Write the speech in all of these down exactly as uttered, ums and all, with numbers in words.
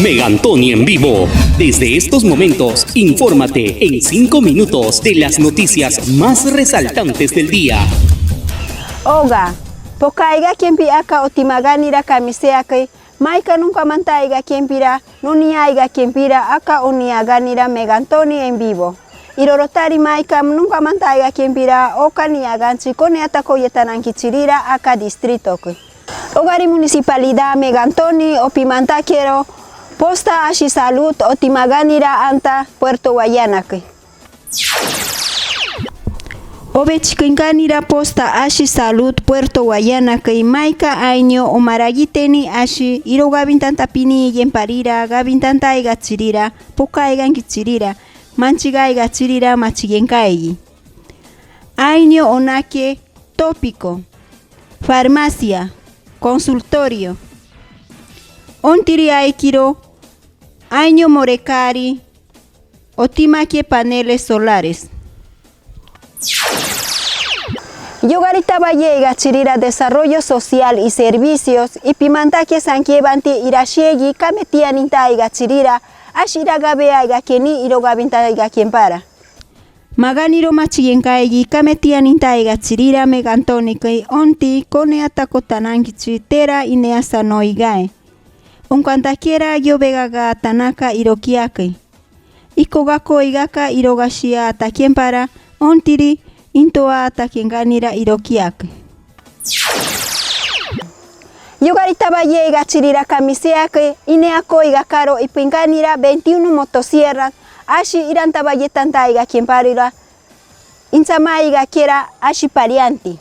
Megantoni en vivo. Desde estos momentos, infórmate en cinco minutos de las noticias más resaltantes del día. Oga, pokaiga kempi aka oti maganira kamiseakei, maika nunka mantaiga kempira, nuni aiga kempira aka oni aganira Megantoni en vivo. Irorotari maika nunka mantaiga kempira, oka ni aganchi kone ata koyetananki chirira aka distritoki. Ogari municipalidad Megantoni opi mantakero posta ashi salud oti maganira anta Puerto Guayanaki. Obechikinkanira posta ashi salud Puerto Guayanaki maika año omaragiteni ashi iro gabintanta pini yemparira gabintanta aiga chirira poka aiganki chirira manchiga aiga chirira machigenkaigi. Año onake tópico, farmacia, consultorio. Ontiri aikiro año morekari otimake paneles solares. Yogarita bayeiga chirira desarrollo social y servicios ipi mantake sankebanti irashiegi kame tianintaiga chirira ashi iragabeaiga keni irogabintaiga kempara. Maganiro machigenkaigi kame tianintaiga chirira Megantonikei onti kone ata kotananki chi tera ineasa noigai. Onkantakera yobegaga tanaka irokiakei. Ikogakoigaka irogashia ata kempara ontiri intoa ata kenganira irokiakei. Yogarita bayeiga chirira kamiseakei ineakoiga karo ipenkanira veintiuno motosierra ashi iranta bayetantaiga kemparira insamaiga kera ashi parianti.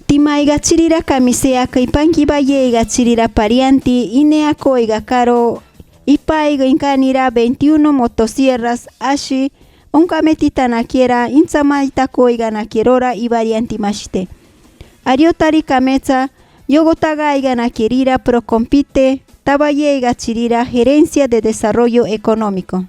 Timaiga chirira kamiseakei panki bayeiga chirira parianti ineakoiga karo ipaiga inkanira veintiuno motosierras ashi onkametitanakera insamaitakoiga nakerora ibarianti mashite. Ariotari kametsa yogotagaiga nakerira Procompite tabayeiga chirira Gerencia de Desarrollo Económico.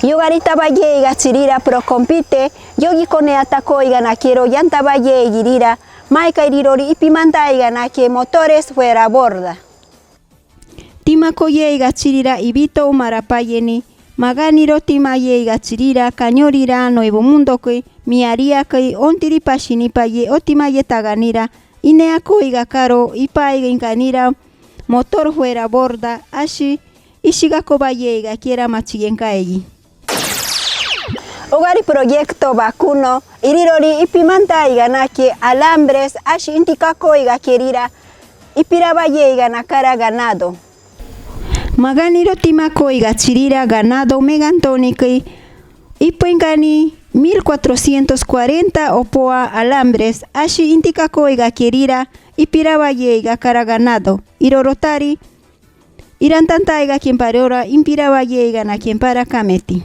Yogarita bayeiga chirira Procompite yogi kone ata koiga nakero yanta bayeigirira maika irirori ipi mantaiga nake motores fuera borda. Tima koyeiga chirira ibito umarapayeni maganiro tima yeiga chirira kañorira Nuevo Mundokei miariakei ontiri pashinipaye otima yetaganira ineakoiga karo ipaiga inkanira motor fuera borda ashi ishiga kobayeiga kera machigenkaigi. Ogari proyecto vacuno irirori ipi mantaiga nake alambres ashi intikakoiga kerira ipira bayeiga nakara ganado. Maganiro timakoiga chirira ganado Megantonikei ipuingani mil cuatrocientos cuarenta opoa alambres ashi intikakoiga kerira ipira bayeiga kara ganado irorotari irantantaiga kemparora impira bayeiga nakempara kameti.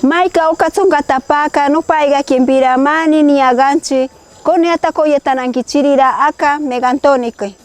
Maika oka tsonka tapaka nupaiga kempira mani ni aganchi kone ata koyetananki chirira aka Megantonikei.